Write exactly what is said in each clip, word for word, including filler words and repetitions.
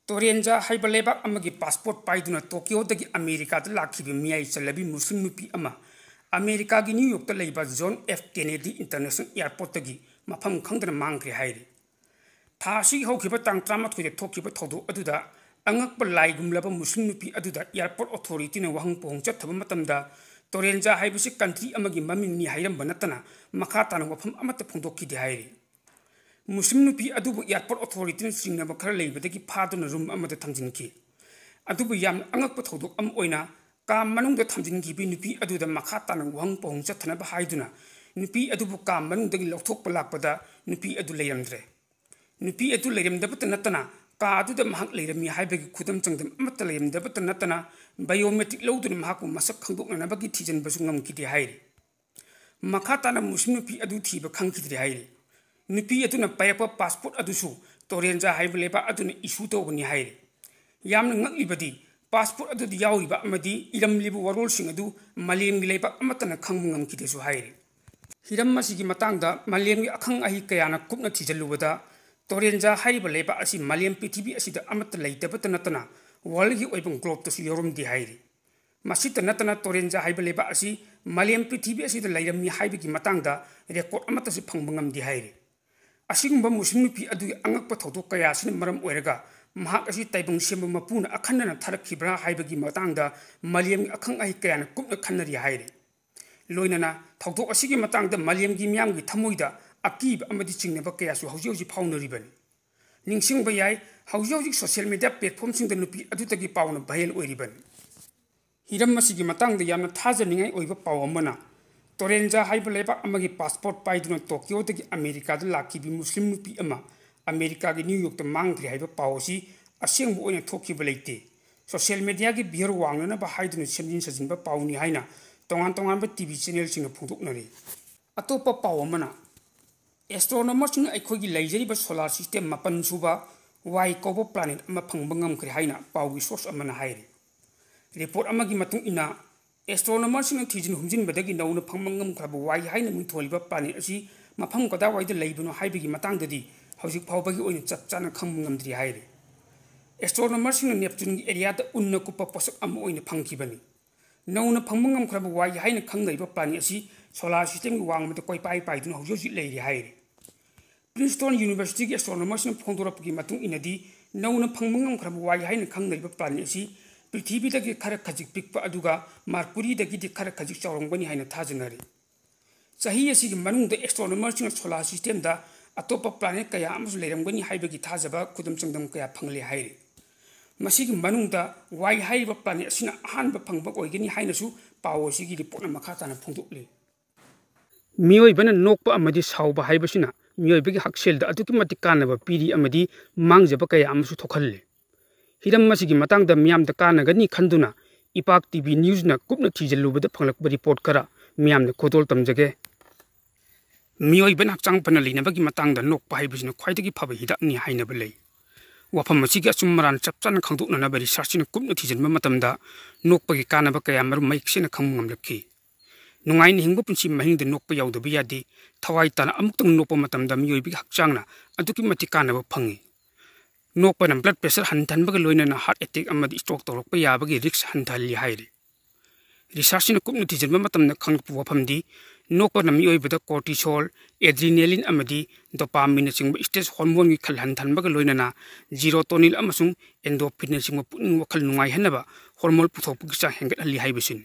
ꯇꯣꯔꯦꯟꯖꯥ ꯍꯥꯏꯕ ꯂꯩꯕꯥꯛ ꯑꯃꯒꯤ ꯄꯥꯁꯄꯣꯔꯠ ꯄꯥꯏꯗꯨꯅ ꯇꯣꯀꯤꯌꯣꯗꯒꯤ ꯑꯃꯦꯔꯤꯀꯥꯗ ꯂꯥꯛꯈꯤꯕ ꯃꯤꯌꯥꯏ ꯆꯜꯂꯕꯤ ꯃꯨꯁꯂꯤꯝ ꯅꯨꯄꯤ ꯑꯃ ꯑꯃꯦꯔꯤꯀꯥꯒꯤ ꯅ꯭ꯌꯨ ꯌꯣꯔꯛꯇ ꯂꯩꯕ ꯖꯣꯟ ꯑꯦꯐ ꯀꯦꯅꯦꯗꯤ ꯏꯟꯇꯔꯅꯦꯁꯅꯦꯜ ꯑꯦꯌꯔꯄꯣꯔꯠꯇꯒꯤ ꯃꯐꯝ ꯈꯪꯗꯅ ꯃꯥꯡꯈ꯭ꯔꯦ ꯍꯥꯏꯔꯤ꯫ ꯊꯥ ꯑꯁꯤꯒꯤ ꯍꯧꯈꯤꯕ ꯇꯥꯡ ꯇꯔꯥꯃꯥꯊꯣꯏꯗ ꯊꯣꯛꯈꯤꯕ ꯊꯧꯗꯣꯛ ꯑꯗꯨꯗ ꯑꯉꯛꯄ ꯂꯥꯏꯒꯨꯝꯂꯕ ꯃꯨꯁꯂꯤꯝ ꯅꯨꯄꯤ ꯑꯗꯨꯗ ꯑꯦꯌꯔꯄꯣꯔꯠ ꯑꯣꯊꯣꯔꯤꯇꯤꯅ ꯋꯥꯍꯪ ꯄꯥꯎꯍꯪ ꯆꯠꯊꯕ ꯃꯇꯝꯗ ꯇꯣꯔꯦꯟꯖꯥ ꯍꯥꯏꯕꯁꯤ ꯀꯟꯇ꯭ꯔꯤ ꯑꯃꯒꯤ ꯃꯃꯤꯡꯅꯤ ꯍꯥꯏꯔꯝꯕ ꯅꯠꯇꯅ ꯃꯈꯥ ꯇꯥꯅ ꯋꯥꯐꯝ ꯑꯃꯠꯇ ꯐꯣꯡꯗꯣꯛꯈꯤꯗꯦ ꯍꯥꯏꯔꯤ꯫ ꯃꯨꯁꯂꯤꯝ ꯅꯨꯄꯤ ꯑꯗꯨꯕꯨ ꯑꯦꯌꯔꯄꯣꯔꯠ ꯑꯣꯊꯣꯔꯤꯇꯤꯅ ꯆꯤꯡꯅꯕ ꯈꯔ ꯂꯩꯕꯗꯒꯤ ꯐꯥꯗꯨꯅ ꯔꯨꯝ ꯑꯃꯗ ꯊꯝꯖꯤꯟꯈꯤ꯫ ꯑꯗꯨꯕꯨ ꯌꯥꯝꯅ ꯑꯉꯛꯄ ꯊꯧꯗꯣꯛ ꯑꯃ ꯑꯣꯏꯅ ꯀꯥ ꯃꯅꯨꯡꯗ ꯊꯝꯖꯤꯟꯈꯤꯕꯤ ꯅꯨꯄꯤ ꯑꯗꯨꯗ ꯃꯈꯥ ꯇꯥꯅ ꯋꯥꯍꯪ ꯄꯥꯎꯍꯪ ꯆꯠꯊꯅꯕ ꯍꯥꯏꯗꯨꯅ ꯅꯨꯄꯤ ꯑꯗꯨꯕꯨ ꯀꯥ ꯃꯅꯨꯡꯗꯒꯤ ꯂꯧꯊꯣꯛꯄ ꯂꯥꯛꯄꯗ ꯅꯨꯄꯤ ꯑꯗꯨ ꯂꯩꯔꯝꯗ꯭ꯔꯦ꯫ ꯅꯨꯄꯤ ꯑꯗꯨ ꯂꯩꯔꯝꯗꯕꯇ ꯅꯠꯇꯅ ꯀꯥ ꯑꯗꯨꯗ ꯃꯍꯥꯛ ꯂꯩꯔꯝꯃꯤ ꯍꯥꯏꯕꯒꯤ ꯈꯨꯗꯝ ꯆꯥꯡꯗꯝ ꯑꯃꯠꯇ ꯂꯩꯔꯝꯗꯕꯇ ꯅꯠꯇꯅ ꯕꯥꯏꯑꯣꯃꯦꯇ꯭ꯔꯤꯛ ꯂꯧꯗꯨꯅ ꯃꯍꯥꯛꯄꯨ ꯃꯁꯛ ꯈꯪꯗꯣꯛꯅꯅꯕꯒꯤ ꯊꯤꯖꯤꯟꯕꯁꯨ ꯉꯝꯈꯤꯗꯦ ꯍꯥꯏꯔꯤ꯫ ꯃꯈꯥ ꯇꯥꯅ ꯃꯨꯁꯂꯤꯝ ꯅꯨꯄꯤ ꯑꯗꯨ ꯊꯤꯕ ꯈꯪꯈꯤꯗ꯭ꯔꯦ ꯍꯥꯏꯔꯤ꯫ ꯅꯨꯄꯤ ꯑꯗꯨꯅ ꯄꯥꯏꯔꯛꯄ ꯄꯥꯁꯄꯣꯔꯠ ꯑꯗꯨꯁꯨ ꯇꯣꯔꯦꯟꯖꯥ ꯍꯥꯏꯕ ꯂꯩꯕꯥꯛ ꯑꯗꯨꯅ ꯏꯁꯨ ꯇꯧꯕꯅꯤ ꯍꯥꯏꯔꯤ꯫ ꯌꯥꯝꯅ ꯉꯛꯂꯤꯕꯗꯤ ꯄꯥꯁꯄꯣꯔꯠ ꯑꯗꯨꯗ ꯌꯥꯎꯔꯤꯕ ꯑꯃꯗꯤ ꯏꯔꯝꯂꯤꯕ ꯋꯥꯔꯣꯜꯁꯤꯡ ꯑꯗꯨ ꯃꯥꯂꯦꯝꯒꯤ ꯂꯩꯕꯥꯛ ꯑꯃꯠꯇꯅ ꯈꯪꯕ ꯉꯝꯈꯤꯗꯦꯁꯨ ꯍꯥꯏꯔꯤ꯫ ꯍꯤꯔꯝ ꯑꯁꯤꯒꯤ ꯃꯇꯥꯡꯗ ꯃꯥꯂꯦꯝꯒꯤ ꯑꯈꯪ ꯑꯍꯩ ꯀꯌꯥꯅ ꯀꯨꯞꯅ ꯊꯤꯖꯤꯜꯂꯨꯕꯗ ꯇꯣꯔꯦꯟꯖꯥ ꯍꯥꯏꯔꯤꯕ ꯂꯩꯕꯥꯛ ꯑꯁꯤ ꯃꯥꯂꯦꯝ ꯄ꯭ꯔꯤꯊꯤꯕꯤ ꯑꯁꯤꯗ ꯑꯃꯠꯇ ꯂꯩꯇꯕꯇ ꯅꯠꯇꯅ ꯋꯥꯔꯜꯒꯤ ꯑꯣꯏꯕ ꯒ꯭ꯂꯣꯕꯇꯁꯨ ꯌꯥꯎꯔꯝꯗꯦ ꯍꯥꯏꯔꯤ꯫ ꯃꯁꯤꯇ ꯅꯠꯇꯅ ꯇꯣꯔꯦꯟꯖꯥ ꯍꯥꯏꯕ ꯂꯩꯕꯥꯛ ꯑꯁꯤ ꯃꯥꯂꯦꯝ ꯄ꯭ꯔꯤꯊꯤꯕꯤ ꯑꯁꯤꯗ ꯂꯩꯔꯝꯃꯤ ꯍꯥꯏꯕꯒꯤ ꯃꯇꯥꯡꯗ ꯔꯦꯀꯣꯔꯗ ꯑꯃꯠꯇꯁꯨ ꯐꯪꯕ ꯉꯝꯗꯦ ꯍꯥꯏꯔꯤ꯫ ꯑꯁꯤꯒꯨꯝꯕ ꯃꯨꯁꯂꯤꯝ ꯅꯨꯄꯤ ꯑꯗꯨꯒꯤ ꯑꯉꯛꯄ ꯊꯧꯗꯣꯛ ꯀꯌꯥ ꯑꯁꯤꯅ ꯃꯔꯝ ꯑꯣꯏꯔꯒ ꯃꯍꯥꯛ ꯑꯁꯤ ꯇꯥꯏꯕꯪ ꯁꯦꯝꯕ ꯃꯄꯨꯅ ꯑꯈꯟꯅꯅ ꯊꯥꯔꯛꯈꯤꯕ꯭ꯔꯥ ꯍꯥꯏꯕꯒꯤ ꯃꯇꯥꯡꯗ ꯃꯥꯂꯦꯝꯒꯤ ꯑꯈꯪ ꯑꯍꯩ ꯀꯌꯥꯅ ꯀꯨꯞꯅ ꯈꯟꯅꯔꯤ ꯍꯥꯏꯔꯤ꯫ ꯂꯣꯏꯅꯅ ꯊꯧꯗꯣꯛ ꯑꯁꯤꯒꯤ ꯃꯇꯥꯡꯗ ꯃꯥꯂꯦꯝꯒꯤ ꯃꯤꯌꯥꯝꯒꯤ ꯊꯃꯣꯏꯗ ꯑꯀꯤꯕ ꯑꯃꯗꯤ ꯆꯤꯡꯅꯕ ꯀꯌꯥꯁꯨ ꯍꯧꯖꯤꯛ ꯍꯧꯖꯤꯛ ꯐꯥꯎꯅꯔꯤꯕꯅꯤ꯫ ꯅꯤꯡꯁꯤꯡꯕ ꯌꯥꯏ, ꯍꯧꯖꯤꯛ ꯍꯧꯖꯤꯛ ꯁꯣꯁꯤꯌꯦꯜ ꯃꯤꯗꯤꯌꯥ ꯄ꯭ꯂꯦꯠꯐꯣꯝꯁꯤꯡꯗ ꯅꯨꯄꯤ ꯑꯗꯨꯗꯒꯤ ꯄꯥꯎꯅ ꯚꯥꯏꯔꯦꯜ ꯑꯣꯏꯔꯤꯕꯅꯤ꯫ ꯍꯤꯔꯝ ꯑꯁꯤꯒꯤ ꯃꯇꯥꯡꯗ ꯌꯥꯝꯅ ꯊꯥꯖꯅꯤꯡꯉꯥꯏ ꯑꯣꯏꯕ ꯄꯥꯎ ꯑꯃꯅ, ꯇꯣꯔꯦꯟꯖꯥ ꯍꯥꯏꯕ ꯂꯩꯕꯥꯛ ꯑꯃꯒꯤ ꯄꯥꯁꯄꯣꯔꯠ ꯄꯥꯏꯗꯨꯅ ꯇꯣꯀꯤꯌꯣꯗꯒꯤ ꯑꯃꯦꯔꯤꯀꯥꯗ ꯂꯥꯛꯈꯤꯕꯤ ꯃꯨꯁꯂꯤꯝ ꯅꯨꯄꯤ ꯑꯃ ꯑꯃꯦꯔꯤꯀꯥꯒꯤ ꯅ꯭ꯌꯨ ꯌꯣꯔꯛꯇ ꯃꯥꯡꯈ꯭ꯔꯦ ꯍꯥꯏꯕ ꯄꯥꯎ ꯑꯁꯤ ꯑꯁꯦꯡꯕ ꯑꯣꯏꯅ ꯊꯣꯛꯈꯤꯕ ꯂꯩꯇꯦ꯫ ꯁꯣꯁꯤꯌꯦꯜ ꯃꯤꯗꯤꯌꯥꯒꯤ ꯚ꯭ꯌꯨꯔ ꯋꯥꯡꯅꯅꯕ ꯍꯥꯏꯗꯨꯅ ꯁꯦꯝꯖꯤꯟ ꯁꯥꯖꯤꯟꯕ ꯄꯥꯎꯅꯤ ꯍꯥꯏꯅ ꯇꯣꯉꯥꯟ ꯇꯣꯉꯥꯟꯕ ꯇꯤ ꯚꯤ ꯆꯦꯅꯦꯜꯁꯤꯡꯅ ꯐꯣꯡꯗꯣꯛꯅꯔꯤ꯫ ꯑꯇꯣꯞꯄ ꯄꯥꯎ ꯑꯃꯅ, ꯑꯦꯁꯇ꯭ꯔꯣꯅꯣꯃꯔꯁꯤꯡꯅ ꯑꯩꯈꯣꯏꯒꯤ ꯂꯩꯖꯔꯤꯕ ꯁꯣꯂꯥꯔ ꯁꯤꯁꯇꯦꯝ ꯃꯥꯄꯟ ꯁꯨꯕ ꯋꯥꯏ ꯀꯧꯕ ꯄ꯭ꯂꯥꯅꯦꯠ ꯑꯃ ꯐꯪꯕ ꯉꯝꯈ꯭ꯔꯦ ꯍꯥꯏꯅ ꯄꯥꯎꯒꯤ ꯁꯣꯔꯁ ꯑꯃꯅ ꯍꯥꯏꯔꯤ꯫ ꯔꯤꯄꯣꯔꯠ ꯑꯃꯒꯤ ꯃꯇꯨꯡ ꯏꯟꯅ, ꯑꯦꯁꯇ꯭ꯔꯣꯅꯣꯃꯔꯁꯤꯡꯅ ꯊꯤꯖꯤꯟ ꯍꯨꯝꯖꯤꯟꯕꯗꯒꯤ ꯅꯧꯅ ꯐꯪꯕ ꯉꯝꯈ꯭ꯔꯕ ꯋꯥꯏ ꯍꯥꯏꯅ ꯃꯤꯡꯊꯣꯜꯂꯤꯕ ꯄ꯭ꯂꯥꯅꯦꯠ ꯑꯁꯤ ꯃꯐꯝ ꯀꯗꯥꯏꯋꯥꯏꯗ ꯂꯩꯕꯅꯣ ꯍꯥꯏꯕꯒꯤ ꯃꯇꯥꯡꯗꯗꯤ ꯍꯧꯖꯤꯛ ꯐꯥꯎꯕꯒꯤ ꯑꯣꯏꯅ ꯆꯞ ꯆꯥꯅ ꯈꯪꯕ ꯉꯝꯗ꯭ꯔꯤ ꯍꯥꯏꯔꯤ꯫ ꯑꯦꯁꯇ꯭ꯔꯣꯅꯣꯃꯔꯁꯤꯡꯅ ꯅꯦꯞꯆꯨꯟꯒꯤ ꯑꯦꯔꯤꯌꯥꯗ ꯎꯟꯅ ꯀꯨꯞꯄ ꯄꯣꯠꯁꯛ ꯑꯃ ꯑꯣꯏꯅ ꯐꯪꯈꯤꯕꯅꯤ꯫ ꯅꯧꯅ ꯐꯪꯕ ꯉꯝꯈ꯭ꯔꯕ ꯋꯥꯏ ꯍꯥꯏꯅ ꯈꯪꯅꯔꯤꯕ ꯄ꯭ꯂꯥꯅꯦꯠ ꯑꯁꯤ ꯁꯣꯂꯥꯔ ꯁꯤꯁꯇꯦꯝꯒꯤ ꯋꯥꯡꯃꯗ ꯀꯣꯏꯄꯥꯏ ꯄꯥꯏꯗꯨꯅ ꯍꯧꯖꯤꯛ ꯍꯧꯖꯤꯛ ꯂꯩꯔꯤ ꯍꯥꯏꯔꯤ꯫ ꯄ꯭ꯔꯤꯟꯁꯇꯣꯟ ꯌꯨꯅꯤꯚꯔꯁꯤꯇꯤꯒꯤ ꯑꯦꯁꯇ꯭ꯔꯣꯅꯣꯃꯔꯁꯤꯡꯅ ꯐꯣꯡꯗꯣꯔꯛꯄꯒꯤ ꯃꯇꯨꯡ ꯏꯟꯅꯗꯤ, ꯅꯧꯅ ꯐꯪꯕ ꯉꯝꯈ꯭ꯔꯕ ꯋꯥꯏ ꯍꯥꯏꯅ ꯈꯪꯅꯔꯤꯕ ꯄ꯭ꯂꯥꯅꯦꯠ ꯑꯁꯤ ꯄ꯭ꯔꯤꯊꯤꯕꯤꯗꯒꯤ ꯈꯔ ꯈꯖꯤꯛ ꯄꯤꯛꯄ ꯑꯗꯨꯒ ꯃꯥꯔꯀꯨꯔꯤꯗꯒꯤꯗꯤ ꯈꯔ ꯈꯖꯤꯛ ꯆꯥꯎꯔꯝꯒꯅꯤ ꯍꯥꯏꯅ ꯊꯥꯖꯅꯔꯤ꯫ ꯆꯍꯤ ꯑꯁꯤꯒꯤ ꯃꯅꯨꯡꯗ ꯑꯦꯁꯇ꯭ꯔꯣꯅꯣꯃꯔꯁꯤꯡꯅ ꯁꯣꯂꯥꯔ ꯁꯤꯁꯇꯦꯝꯗ ꯑꯇꯣꯞꯄ ꯄ꯭ꯂꯥꯅꯦꯠ ꯀꯌꯥ ꯑꯃꯁꯨ ꯂꯩꯔꯝꯒꯅꯤ ꯍꯥꯏꯕꯒꯤ ꯊꯥꯖꯕ ꯈꯨꯗꯝ ꯆꯥꯡꯗꯝ ꯀꯌꯥ ꯐꯪꯂꯦ ꯍꯥꯏꯔꯤ꯫ ꯃꯁꯤꯒꯤ ꯃꯅꯨꯡꯗ ꯋꯥꯏ ꯍꯥꯏꯔꯤꯕ ꯄ꯭ꯂꯥꯅꯦꯠ ꯑꯁꯤꯅ ꯑꯍꯥꯟꯕ ꯐꯪꯕ ꯑꯣꯏꯒꯅꯤ ꯍꯥꯏꯅꯁꯨ ꯄꯥꯎ ꯑꯁꯤꯒꯤ ꯔꯤꯄꯣꯔꯠꯅ ꯃꯈꯥ ꯇꯥꯅ ꯐꯣꯡꯗꯣꯛꯂꯤ꯫ ꯃꯤꯑꯣꯏꯕꯅ ꯅꯣꯛꯄ ꯑꯃꯗꯤ ꯁꯥꯎꯕ ꯍꯥꯏꯕꯁꯤꯅ ꯃꯤꯑꯣꯏꯕꯒꯤ ꯍꯛꯁꯦꯜꯗ ꯑꯗꯨꯛꯀꯤ ꯃꯇꯤꯛ ꯀꯥꯟꯅꯕ ꯄꯤꯔꯤ ꯑꯃꯗꯤ ꯃꯥꯡꯖꯕ ꯀꯌꯥ ꯑꯃꯁꯨ ꯊꯣꯛꯍꯜꯂꯤ꯫ ꯍꯤꯔꯝ ꯑꯁꯤꯒꯤ ꯃꯇꯥꯡꯗ ꯃꯤꯌꯥꯝꯗ ꯀꯥꯟꯅꯒꯅꯤ ꯈꯟꯗꯨꯅ ꯏꯄꯥꯛ ꯇꯤ ꯚꯤ ꯅ꯭ꯌꯨꯁꯅ ꯀꯨꯞꯅ ꯊꯤꯖꯤꯜꯂꯨꯕꯗ ꯐꯪꯂꯛꯄ ꯔꯤꯄꯣꯔꯠ ꯈꯔ ꯃꯤꯌꯥꯝꯅ ꯈꯨꯗꯣꯜ ꯇꯝꯖꯒꯦ꯫ ꯃꯤꯑꯣꯏꯕꯅ ꯍꯛꯆꯥꯡ ꯐꯅ ꯂꯩꯅꯕꯒꯤ ꯃꯇꯥꯡꯗ ꯅꯣꯛꯄ ꯍꯥꯏꯕꯁꯤꯅ ꯈ꯭ꯋꯥꯏꯗꯒꯤ ꯐꯕ ꯍꯤꯗꯥꯛꯅꯤ ꯍꯥꯏꯅꯕ ꯂꯩ꯫ ꯋꯥꯐꯝ ꯑꯁꯤꯒꯤ ꯑꯆꯨꯝ ꯑꯔꯥꯟ ꯆꯞ ꯆꯥꯅ ꯈꯪꯗꯣꯛꯅꯅꯕ ꯔꯤꯁꯔꯆꯁꯤꯡꯅ ꯀꯨꯞꯅ ꯊꯤꯖꯤꯟꯕ ꯃꯇꯝꯗ ꯅꯣꯛꯄꯒꯤ ꯀꯥꯟꯅꯕ ꯀꯌꯥ ꯃꯔꯨꯝ ꯃꯌꯦꯛ ꯁꯦꯡꯅ ꯈꯪꯕ ꯉꯝꯂꯛꯈꯤ꯫ ꯅꯨꯡꯉꯥꯏꯅ ꯍꯤꯡꯕ ꯄꯨꯟꯁꯤ ꯃꯍꯤꯡꯗ ꯅꯣꯛꯄ ꯌꯥꯎꯗꯕ ꯌꯥꯗꯦ꯫ ꯊꯋꯥꯏ ꯇꯥꯅ ꯑꯃꯨꯛꯇꯪ ꯅꯣꯛꯄ ꯃꯇꯝꯗ ꯃꯤꯑꯣꯏꯕꯒꯤ ꯍꯛꯆꯥꯡꯅ ꯑꯗꯨꯛꯀꯤ ꯃꯇꯤꯛ ꯀꯥꯟꯅꯕ ꯐꯪꯏ꯫ ꯅꯣꯛꯄꯅ ꯕ꯭ꯂꯗ ꯄ꯭ꯔꯦꯁꯔ ꯍꯟꯊꯍꯟꯕꯒ ꯂꯣꯏꯅꯅ ꯍꯥꯔꯠ ꯑꯦꯇꯦꯛ ꯑꯃꯗꯤ ꯁ꯭ꯇ꯭ꯔꯣꯛ ꯇꯧꯔꯛꯄ ꯌꯥꯕꯒꯤ ꯔꯤꯁꯛ ꯍꯟꯊꯍꯜꯂꯤ ꯍꯥꯏꯔꯤ꯫ ꯔꯤꯁꯔꯆꯁꯤꯡꯅ ꯀꯨꯞꯅ ꯊꯤꯖꯤꯟꯕ ꯃꯇꯝꯗ ꯈꯪꯂꯛꯄ ꯋꯥꯐꯝꯗꯤ, ꯅꯣꯛꯄꯅ ꯃꯤꯑꯣꯏꯕꯗ ꯀꯣꯔꯇꯤꯁꯣꯜ, ꯑꯦꯗ꯭ꯔꯤꯅꯦꯂꯤꯟ ꯑꯃꯗꯤ ꯗꯣꯄꯥꯃꯤꯟꯅꯆꯤꯡꯕ ꯁ꯭ꯇ꯭ꯔꯦꯁ ꯍꯣꯔꯃꯣꯟꯒꯤ ꯈꯜ ꯍꯟꯊꯍꯟꯕꯒ ꯂꯣꯏꯅꯅ ꯖꯤꯔꯣꯇꯣꯅꯤꯟ ꯑꯃꯁꯨꯡ ꯑꯦꯟꯗꯣꯔꯐꯤꯟꯅꯆꯤꯡꯕ ꯄꯨꯛꯅꯤꯡ ꯋꯥꯈꯜ ꯅꯨꯡꯉꯥꯏꯍꯟꯅꯕ ꯍꯣꯔꯃꯣꯟ ꯄꯨꯊꯣꯛꯄꯒꯤ ꯆꯥꯡ ꯍꯦꯟꯒꯠꯍꯜꯂꯤ ꯍꯥꯏꯕꯁꯤꯅꯤ꯫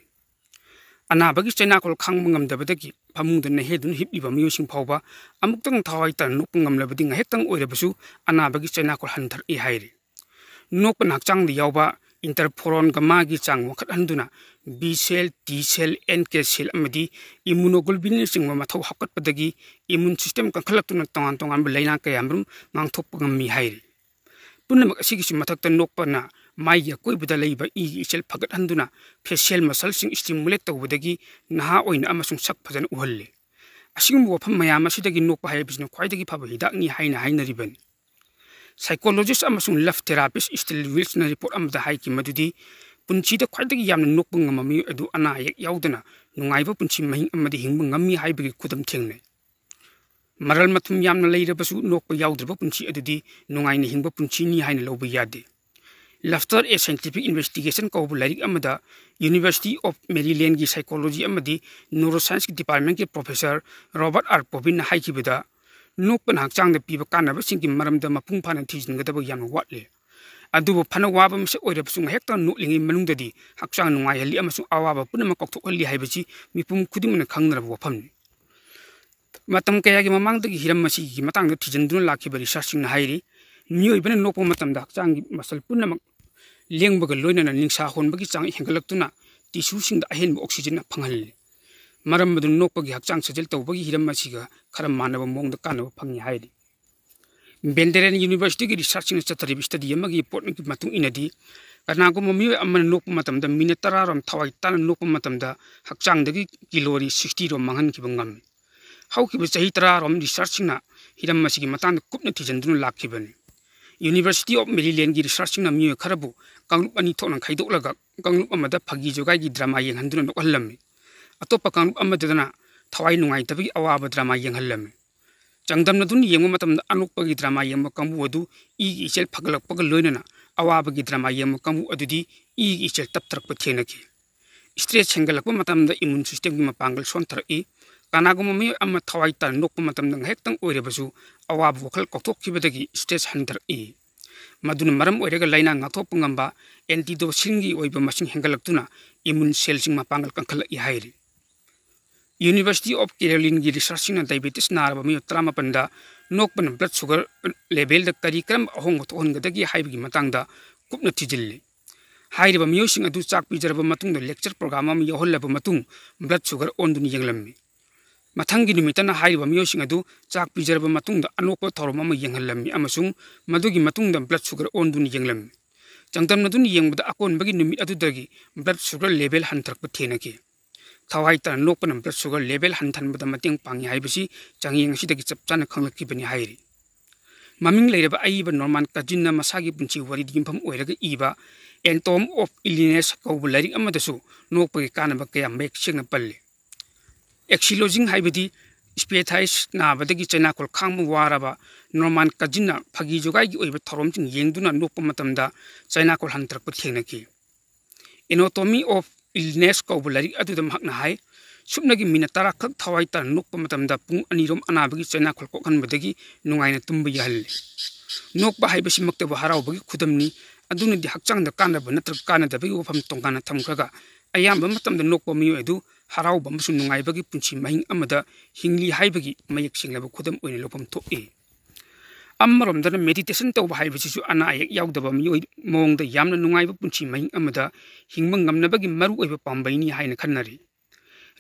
ꯑꯅꯥꯕꯒꯤ ꯆꯩꯅꯥꯈꯣꯜ ꯈꯥꯡꯕ ꯉꯝꯗꯕꯗꯒꯤ ꯐꯃꯨꯡꯗ ꯅꯩꯍꯦꯗꯨꯅ ꯍꯤꯞꯂꯤꯕ ꯃꯤꯑꯣꯏꯁꯤꯡ ꯐꯥꯎꯕ ꯑꯃꯨꯛꯇꯪ ꯊꯋꯥꯏ ꯇꯥꯅ ꯅꯣꯛꯄ ꯉꯝꯂꯕꯗꯤ ꯉꯥꯏꯍꯥꯛꯇꯪ ꯑꯣꯏꯔꯕꯁꯨ ꯑꯅꯥꯕꯒꯤ ꯆꯩꯅꯥꯈꯣꯜ ꯍꯟꯊꯔꯛꯏ ꯍꯥꯏꯔꯤ꯫ ꯅꯣꯛꯄꯅ ꯍꯛꯆꯥꯡꯗ ꯌꯥꯎꯕ ꯏꯟꯇꯔꯐꯣꯔꯣꯟ ꯒꯃꯥꯒꯤ ꯆꯥꯡ ꯋꯥꯡꯈꯠꯍꯟꯗꯨꯅ B cell, T cell, N K cell ꯑꯃꯗꯤ immunoglobulin ꯅꯆꯤꯡꯕ ꯃꯊꯧ ꯍꯥꯞꯀꯠꯄꯗꯒꯤ immune system ꯀꯟꯈꯠꯂꯛꯇꯨꯅ ꯇꯣꯉꯥꯟ ꯇꯣꯉꯥꯟꯕ ꯂꯥꯏꯅꯥ ꯀꯌꯥ ꯃꯔꯨꯝ ꯉꯥꯡꯊꯣꯛꯄ ꯉꯝꯃꯤ ꯍꯥꯏꯔꯤ꯫ ꯄꯨꯝꯅꯃꯛ ꯑꯁꯤꯒꯤꯁꯨ ꯃꯊꯛꯇ ꯅꯣꯛꯄꯅ ꯃꯥꯏꯒꯤ ꯑꯀꯣꯏꯕꯗ ꯂꯩꯕ ꯏꯒꯤ ꯏꯆꯦꯜ ꯐꯒꯠꯍꯟꯗꯨꯅ facial muscleꯁꯤꯡ stimulate ꯇꯧꯕꯗꯒꯤ ꯅꯍꯥ ꯑꯣꯏꯅ ꯑꯃꯁꯨꯡ ꯁꯛ ꯐꯖꯅ ꯎꯍꯜꯂꯤ꯫ ꯑꯁꯤꯒꯨꯝꯕ ꯋꯥꯐꯝ ꯃꯌꯥꯝ ꯑꯁꯤꯗꯒꯤ ꯅꯣꯛꯄ ꯍꯥꯏꯕꯁꯤꯅ ꯈ꯭ꯋꯥꯏꯗꯒꯤ ꯐꯕ ꯍꯤꯗꯥꯛꯅꯤ ꯍꯥꯏꯅ ꯍꯥꯏꯅꯔꯤꯕꯅꯤ꯫ Psychologist ꯑꯃꯁꯨꯡ love therapist Estelle Wilsꯅ ꯔꯤꯄꯣꯔꯠ ꯑꯃꯗ ꯍꯥꯏꯈꯤ ꯃꯗꯨꯗꯤ, ꯄꯨꯟꯁꯤꯗ ꯈ꯭ꯋꯥꯏꯗꯒꯤ ꯌꯥꯝꯅ ꯅꯣꯛꯄ ꯉꯝꯕ ꯃꯤꯑꯣꯏ ꯑꯗꯨ ꯑꯅꯥ ꯑꯌꯦꯛ ꯌꯥꯎꯗꯅ ꯅꯨꯡꯉꯥꯏꯕ ꯄꯨꯟꯁꯤ ꯃꯍꯤꯡ ꯑꯃꯗꯤ ꯍꯤꯡꯕ ꯉꯝꯃꯤ ꯍꯥꯏꯕꯒꯤ ꯈꯨꯗꯝ ꯊꯦꯡꯅꯩ꯫ ꯃꯔꯜ ꯃꯊꯨꯝ ꯌꯥꯝꯅ ꯂꯩꯔꯕꯁꯨ ꯅꯣꯛꯄ ꯌꯥꯎꯗ꯭ꯔꯕ ꯄꯨꯟꯁꯤ ꯑꯗꯨꯗꯤ ꯅꯨꯡꯉꯥꯏꯅ ꯍꯤꯡꯕ ꯄꯨꯟꯁꯤꯅꯤ ꯍꯥꯏꯅ ꯂꯧꯕ ꯌꯥꯗꯦ꯫ Laughter: A Scientific Investigation ꯀꯧꯕ ꯂꯥꯏꯔꯤꯛ ꯑꯃꯗ University of Maryland-ꯒꯤ psychology ꯑꯃꯗꯤ neuroscience-ꯀꯤ department-ꯀꯤ professor Robert R Pobbin-ꯅ ꯍꯥꯏꯈꯤꯕꯗ, ꯅꯣꯛꯄꯅ ꯍꯛꯆꯥꯡꯗ ꯄꯤꯕ ꯀꯥꯟꯅꯕꯁꯤꯡꯒꯤ ꯃꯔꯝꯗ ꯃꯄꯨꯡ ꯐꯥꯅ ꯊꯤꯖꯤꯟꯒꯗꯕ ꯌꯥꯝꯅ ꯋꯥꯠꯂꯤ꯫ ꯑꯗꯨꯕꯨ ꯐꯅ ꯋꯥꯕ ꯃꯤꯁꯛ ꯑꯣꯏꯔꯕꯁꯨ ꯉꯥꯏꯍꯥꯛꯇꯪ ꯅꯣꯛꯂꯤꯉꯩ ꯃꯅꯨꯡꯗꯗꯤ ꯍꯛꯆꯥꯡ ꯅꯨꯡꯉꯥꯏꯍꯜꯂꯤ ꯑꯃꯁꯨꯡ ꯑꯋꯥꯕ ꯄꯨꯝꯅꯃꯛ ꯀꯥꯎꯊꯣꯛꯍꯜꯂꯤ ꯍꯥꯏꯕꯁꯤ ꯃꯤꯄꯨꯝ ꯈꯨꯗꯤꯡꯃꯛꯅ ꯈꯪꯅꯔꯕ ꯋꯥꯐꯝꯅꯤ꯫ ꯃꯇꯝ ꯀꯌꯥꯒꯤ ꯃꯃꯥꯡꯗꯒꯤ ꯍꯤꯔꯝ ꯑꯁꯤꯒꯤ ꯃꯇꯥꯡꯗ ꯊꯤꯖꯤꯟꯗꯨꯅ ꯂꯥꯛꯈꯤꯕ research-ꯁꯤꯡꯅ ꯍꯥꯏꯔꯤ, ꯃꯤꯑꯣꯏꯕꯅ ꯅꯣꯛꯄ ꯃꯇꯝꯗ ꯍꯛꯆꯥꯡꯒꯤ muscle ꯄꯨꯝꯅꯃꯛ ꯂꯦꯡꯕꯒ ꯂꯣꯏꯅꯅ ꯅꯤꯡꯁꯥ ꯍꯣꯟꯕꯒꯤ ꯆꯥꯡ ꯍꯦꯟꯒꯠꯂꯛꯇꯨꯅ tissue-ꯁꯤꯡꯗ ꯑꯍꯦꯟꯕ oxygen ꯐꯪꯍꯜꯂꯤ꯫ ꯃꯔꯝ ꯑꯗꯨꯅ ꯅꯣꯛꯄꯒꯤ ꯍꯛꯆꯥꯡ ꯁꯥꯖꯦꯜ ꯇꯧꯕꯒꯤ ꯍꯤꯔꯝ ꯑꯁꯤꯒ ꯈꯔ ꯃꯥꯟꯅꯕ ꯃꯑꯣꯡꯗ ꯀꯥꯟꯅꯕ ꯐꯪꯏ ꯍꯥꯏꯔꯤ꯫ Vanderbilt University-ꯒꯤ research-ꯁꯤꯡꯅ ꯆꯠꯊꯔꯤꯕ study ꯑꯃꯒꯤ ꯄꯣꯠꯀꯤ ꯃꯇꯨꯡ ꯏꯟꯅꯗꯤ, ꯀꯅꯥꯒꯨꯝꯕ ꯃꯤꯑꯣꯏ ꯑꯃꯅ ꯅꯣꯛꯄ ꯃꯇꯝꯗ minute ꯇꯔꯥꯔꯣꯝ ꯊꯋꯥꯏ ꯇꯥꯅ ꯅꯣꯛꯄ ꯃꯇꯝꯗ ꯍꯛꯆꯥꯡꯗꯒꯤ calorie sixty-ꯔꯣꯝ ꯃꯥꯡꯍꯟꯈꯤꯕ ꯉꯝꯃꯤ꯫ ꯍꯧꯈꯤꯕ ꯆꯍꯤ ꯇꯔꯥꯔꯣꯝ research-ꯁꯤꯡꯅ ꯍꯤꯔꯝ ꯑꯁꯤꯒꯤ ꯃꯇꯥꯡꯗ ꯀꯨꯞꯅ ꯊꯤꯖꯤꯟꯗꯨꯅ ꯂꯥꯛꯈꯤꯕꯅꯤ꯫ University of Maryland-ꯒꯤ research-ꯁꯤꯡꯅ ꯃꯤꯑꯣꯏ ꯈꯔꯕꯨ ꯀꯥꯡꯂꯨꯞ ꯑꯅꯤ ꯊꯣꯛꯅ ꯈꯥꯏꯗꯣꯛꯂꯒ, ꯀꯥꯡꯂꯨꯞ ꯑꯃꯗ ꯐꯥꯒꯤ ꯖꯣꯒꯥꯏꯒꯤ drama ꯌꯦꯡꯍꯟꯗꯨꯅ ꯅꯣꯛꯍꯜꯂꯝꯃꯤ꯫ ꯑꯇꯣꯞꯄ ꯀꯥꯡꯂꯨꯞ ꯑꯃꯗꯨꯗꯅ ꯊꯋꯥꯏ ꯅꯨꯡꯉꯥꯏꯇꯕꯒꯤ ꯑꯋꯥꯕ drama ꯌꯦꯡꯍꯜꯂꯝꯃꯤ꯫ ꯆꯥꯡꯗꯝꯅꯗꯨꯅ ꯌꯦꯡꯕ ꯃꯇꯝꯗ, ꯑꯅꯣꯛꯄꯒꯤ drama ꯌꯦꯡꯕ ꯀꯥꯡꯕꯨ ꯑꯗꯨ ꯏꯒꯤ ꯏꯆꯦꯜ ꯐꯒꯠꯂꯛꯄꯒ ꯂꯣꯏꯅꯅ ꯑꯋꯥꯕꯒꯤ drama ꯌꯦꯡꯕ ꯀꯥꯡꯕꯨ ꯑꯗꯨꯗꯤ ꯏꯒꯤ ꯏꯆꯦꯜ ꯇꯞꯊꯔꯛꯄ ꯊꯦꯡꯅꯈꯤ꯫ Stress ꯍꯦꯟꯒꯠꯂꯛꯄ ꯃꯇꯝꯗ immune system-ꯒꯤ ꯃꯄꯥꯡꯒꯜ ꯁꯣꯟꯊꯔꯛꯏ꯫ ꯀꯅꯥꯒꯨꯝꯕ ꯃꯤꯑꯣꯏ ꯑꯃ ꯊꯋꯥꯏ ꯇꯥꯅ ꯅꯣꯛꯄ ꯃꯇꯝꯗ ꯉꯥꯏꯍꯥꯛꯇꯪ ꯑꯣꯏꯔꯕꯁꯨ ꯑꯋꯥꯕ ꯋꯥꯈꯜ ꯀꯥꯎꯊꯣꯛꯈꯤꯕꯗꯒꯤ stress ꯍꯟꯊꯔꯛꯏ꯫ ꯃꯗꯨꯅ ꯃꯔꯝ ꯑꯣꯏꯔꯒ ꯂꯥꯏꯅꯥ ꯉꯥꯛꯊꯣꯛꯄ ꯉꯝꯕ antioxidant-ꯒꯤ ꯑꯣꯏꯕ ꯃꯁꯤꯡ ꯍꯦꯟꯒꯠꯂꯛꯇꯨꯅ immune cell-ꯁꯤꯡ ꯃꯄꯥꯡꯒꯜ ꯀꯟꯈꯠꯂꯛꯏ ꯍꯥꯏꯔꯤ꯫ University of Carolina-ꯒꯤ research-ꯁꯤꯡꯅ diabetes ꯅꯥꯔꯕ ꯃꯤꯑꯣꯏ ꯇꯔꯥꯃꯥꯄꯟꯗ ꯅꯣꯛꯄꯅ blood sugar level-ꯗ ꯀꯔꯤ ꯀꯔꯝꯕ ꯑꯍꯣꯡꯕ ꯊꯣꯛꯍꯟꯒꯗꯒꯦ ꯍꯥꯏꯕꯒꯤ ꯃꯇꯥꯡꯗ ꯀꯨꯞꯅ ꯊꯤꯖꯤꯜꯂꯤ꯫ ꯍꯥꯏꯔꯤꯕ ꯃꯤꯑꯣꯏꯁꯤꯡ ꯑꯗꯨ ꯆꯥꯛ ꯄꯤꯖꯔꯕ ꯃꯇꯨꯡꯗ lecture program ꯑꯃ ꯌꯥꯎꯍꯜꯂꯕ ꯃꯇꯨꯡ blood sugar ꯑꯣꯟꯗꯨꯅ ꯌꯦꯡꯂꯝꯃꯤ꯫ ꯃꯊꯪꯒꯤ ꯅꯨꯃꯤꯠꯇꯅ ꯍꯥꯏꯔꯤꯕ ꯃꯤꯑꯣꯏꯁꯤꯡ ꯑꯗꯨ ꯆꯥꯛ ꯄꯤꯖꯔꯕ ꯃꯇꯨꯡꯗ ꯑꯅꯣꯛꯄ ꯊꯧꯔꯝ ꯑꯃ ꯌꯦꯡꯍꯜꯂꯝꯃꯤ ꯑꯃꯁꯨꯡ ꯃꯗꯨꯒꯤ ꯃꯇꯨꯡꯗ blood sugar ꯑꯣꯟꯗꯨꯅ ꯌꯦꯡꯂꯝꯃꯤ꯫ ꯆꯥꯡꯗꯝꯅꯗꯨꯅ ꯌꯦꯡꯕꯗ ꯑꯀꯣꯟꯕꯒꯤ ꯅꯨꯃꯤꯠ ꯑꯗꯨꯗꯒꯤ blood sugar level ꯍꯟꯊꯔꯛꯄ ꯊꯦꯡꯅꯈꯤ꯫ ꯊꯋꯥꯏ ꯇꯥꯅ ꯅꯣꯛꯄꯅ blood sugar level ꯍꯟꯊꯍꯟꯕꯗ ꯃꯇꯦꯡ ꯄꯥꯡꯏ ꯍꯥꯏꯕꯁꯤ ꯆꯥꯡꯌꯦꯡ ꯑꯁꯤꯗꯒꯤ ꯆꯞ ꯆꯥꯅ ꯈꯪꯂꯛꯈꯤꯕꯅꯤ ꯍꯥꯏꯔꯤ꯫ ꯃꯃꯤꯡ ꯂꯩꯔꯕ ꯑꯏꯕ Norman Cousins-ꯅ ꯃꯁꯥꯒꯤ ꯄꯨꯟꯁꯤ ꯋꯥꯔꯤꯗ ꯌꯨꯝꯐꯝ ꯑꯣꯏꯔꯒ ꯏꯕ Anatomy of Illness ꯀꯧꯕ ꯂꯥꯏꯔꯤꯛ ꯑꯃꯗꯁꯨ ꯅꯣꯛꯄꯒꯤ ꯀꯥꯟꯅꯕ ꯀꯌꯥ ꯃꯌꯦꯛ ꯁꯦꯡꯅ ꯄꯜꯂꯤ꯫ Acknowledging ꯍꯥꯏꯕꯗꯤ ꯏꯁꯄꯦꯊꯥꯏꯁ ꯅꯥꯕꯗꯒꯤ ꯆꯩꯅꯥꯈꯣꯜ ꯈꯥꯡꯕ ꯋꯥꯔꯕ ꯅꯣꯔꯃꯥꯟ ꯀꯖꯤꯟꯅ ꯐꯥꯒꯤ ꯖꯣꯒꯥꯏꯒꯤ ꯑꯣꯏꯕ ꯊꯧꯔꯝꯁꯤꯡ ꯌꯦꯡꯗꯨꯅ ꯅꯣꯛꯄ ꯃꯇꯝꯗ ꯆꯩꯅꯥꯈꯣꯜ ꯍꯟꯊꯔꯛꯄ ꯊꯦꯡꯅꯈꯤ꯫ Anatomy of Illness ꯀꯧꯕ ꯂꯥꯏꯔꯤꯛ ꯑꯗꯨꯗ ꯃꯍꯥꯛꯅ ꯍꯥꯏ, ꯁꯨꯞꯅꯒꯤ ꯃꯤꯅꯠ ꯇꯔꯥ ꯈꯛ ꯊꯋꯥꯏ ꯇꯥꯅ ꯅꯣꯛꯄ ꯃꯇꯝꯗ ꯄꯨꯡ ꯑꯅꯤꯔꯣꯝ ꯑꯅꯥꯕꯒꯤ ꯆꯩꯅꯥꯈꯣꯜ ꯀꯣꯛꯍꯟꯕꯗꯒꯤ ꯅꯨꯡꯉꯥꯏꯅ ꯇꯨꯝꯕ ꯌꯥꯍꯜꯂꯤ꯫ ꯅꯣꯛꯄ ꯍꯥꯏꯕꯁꯤꯃꯛꯇꯕꯨ ꯍꯔꯥꯎꯕꯒꯤ ꯈꯨꯗꯝꯅꯤ꯫ ꯑꯗꯨꯅꯗꯤ ꯍꯛꯆꯥꯡꯗ ꯀꯥꯟꯅꯕ ꯅꯠꯇ꯭ꯔꯒ ꯀꯥꯟꯅꯗꯕꯒꯤ ꯋꯥꯐꯝ ꯇꯣꯉꯥꯟꯅ ꯊꯝꯈ꯭ꯔꯒ, ꯑꯌꯥꯝꯕ ꯃꯇꯝꯗ ꯅꯣꯛꯄ ꯃꯤꯑꯣꯏ ꯑꯗꯨ ꯍꯔꯥꯎꯕ ꯑꯃꯁꯨꯡ ꯅꯨꯡꯉꯥꯏꯕꯒꯤ ꯄꯨꯟꯁꯤ ꯃꯍꯤꯡ ꯑꯃꯗ ꯍꯤꯡꯂꯤ ꯍꯥꯏꯕꯒꯤ ꯃꯌꯦꯛ ꯁꯦꯡꯂꯕ ꯈꯨꯗꯝ ꯑꯣꯏꯅ ꯂꯧꯐꯝ ꯊꯣꯛꯏ꯫ ꯑꯃꯔꯣꯝꯗꯅ meditation ꯇꯧꯕ ꯍꯥꯏꯕꯁꯤꯁꯨ ꯑꯅꯥ ꯑꯌꯦꯛ ꯌꯥꯎꯗꯕ ꯃꯤꯑꯣꯏ ꯃꯑꯣꯡꯗ ꯌꯥꯝꯅ ꯅꯨꯡꯉꯥꯏꯕ ꯄꯨꯟꯁꯤ ꯃꯍꯤꯡ ꯑꯃꯗ ꯍꯤꯡꯕ ꯉꯝꯅꯕꯒꯤ ꯃꯔꯨꯑꯣꯏꯕ ꯄꯥꯝꯕꯩꯅꯤ ꯍꯥꯏꯅ ꯈꯟꯅꯔꯤ꯫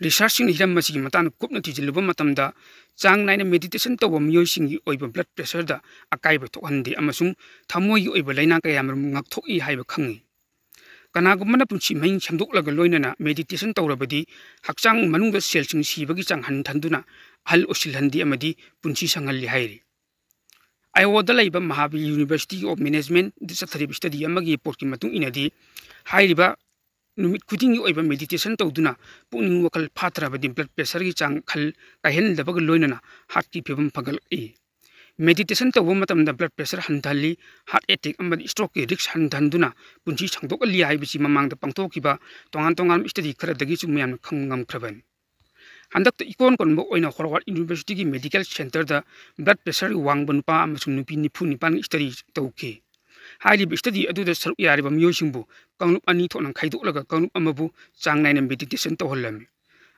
ꯔꯤꯁꯔꯆꯁꯤꯡꯅ ꯍꯤꯔꯝ ꯑꯁꯤꯒꯤ ꯃꯇꯥꯡꯗ ꯀꯨꯞꯅ ꯊꯤꯖꯤꯜꯂꯨꯕ ꯃꯇꯝꯗ, ꯆꯥꯡ ꯅꯥꯏꯅ meditation ꯇꯧꯕ ꯃꯤꯑꯣꯏꯁꯤꯡꯒꯤ ꯑꯣꯏꯕ blood pressureꯗ ꯑꯀꯥꯏꯕ ꯊꯣꯛꯍꯟꯗꯦ ꯑꯃꯁꯨꯡ ꯊꯃꯣꯏꯒꯤ ꯑꯣꯏꯕ ꯂꯥꯏꯅꯥ ꯀꯌꯥꯃꯔꯨꯝ ꯉꯥꯛꯊꯣꯛꯏ ꯍꯥꯏꯕ ꯈꯪꯏ꯫ ꯀꯅꯥꯒꯨꯝꯕꯅ ꯄꯨꯟꯁꯤ ꯃꯍꯤꯡ ꯁꯦꯝꯗꯣꯛꯂꯒ ꯂꯣꯏꯅꯅ meditation ꯇꯧꯔꯕꯗꯤ, ꯍꯛꯆꯥꯡ ꯃꯅꯨꯡꯗ cellꯁꯤꯡ ꯁꯤꯕꯒꯤ ꯆꯥꯡ ꯍꯟꯊꯍꯟꯗꯨꯅ ꯑꯍꯜ ꯑꯣꯏꯁꯤꯜꯍꯟꯗꯦ ꯑꯃꯗꯤ ꯄꯨꯟꯁꯤ ꯁꯥꯡꯍꯜꯂꯤ ꯍꯥꯏꯔꯤ꯫ ꯑꯥꯏꯑꯣꯗ ꯂꯩꯕ Mahabir University of Managementꯗ ꯆꯠꯊꯔꯤꯕ study ꯑꯃꯒꯤ reportꯀꯤ ꯃꯇꯨꯡ ꯏꯟꯅꯗꯤ, ꯍꯥꯏꯔꯤꯕ ꯅꯨꯃꯤꯠ ꯈꯨꯗꯤꯡꯒꯤ ꯑꯣꯏꯕ meditation ꯇꯧꯗꯨꯅ ꯄꯨꯛꯅꯤꯡ ꯋꯥꯈꯜ ꯐꯥꯊꯔꯕꯗꯤ blood pressureꯒꯤ ꯆꯥꯡ ꯈꯜ ꯀꯥꯏꯍꯜꯂꯕꯒ ꯂꯣꯏꯅꯅ heartꯀꯤ ꯐꯤꯕꯝ ꯐꯒꯠꯂꯛꯏ꯫ Meditation ꯇꯧꯕ ꯃꯇꯝꯗ blood pressure ꯍꯟꯊꯍꯜꯂꯤ, heart attack ꯑꯃꯗꯤ strokeꯀꯤ risk ꯍꯟꯊꯍꯟꯗꯨꯅ ꯄꯨꯟꯁꯤ ꯁꯥꯡꯗꯣꯛꯍꯜꯂꯤ ꯍꯥꯏꯕꯁꯤ ꯃꯃꯥꯡꯗ ꯄꯥꯡꯊꯣꯛꯈꯤꯕ ꯇꯣꯉꯥꯟ ꯇꯣꯉꯥꯟꯕ study ꯈꯔꯗꯒꯤꯁꯨ ꯃꯌꯥꯝꯅ ꯈꯪꯕ ꯉꯝꯈ꯭ꯔꯕꯅꯤ꯫ ꯍꯟꯗꯛꯇ ꯏꯀꯣꯟ ꯀꯣꯟꯕ ꯑꯣꯏꯅ Harvard Universityꯒꯤ medical centreꯗ blood pressure ꯋꯥꯡꯕ ꯅꯨꯄꯥ ꯑꯃꯁꯨꯡ ꯅꯨꯄꯤ ꯅꯤꯐꯨ ꯅꯤꯄꯥꯟꯒꯤ study ꯇꯧꯈꯤ꯫ ꯍꯥꯏꯔꯤꯕ study ꯑꯗꯨꯗ ꯁꯔꯨꯛ ꯌꯥꯔꯤꯕ ꯃꯤꯑꯣꯏꯁꯤꯡꯕꯨ ꯀꯥꯡꯂꯨꯞ ꯑꯅꯤ ꯊꯣꯛꯅ ꯈꯥꯏꯗꯣꯛꯂꯒ, ꯀꯥꯡꯂꯨꯞ ꯑꯃꯕꯨ ꯆꯥꯡ ꯅꯥꯏꯅ meditation ꯇꯧꯍꯜꯂꯝꯃꯤ꯫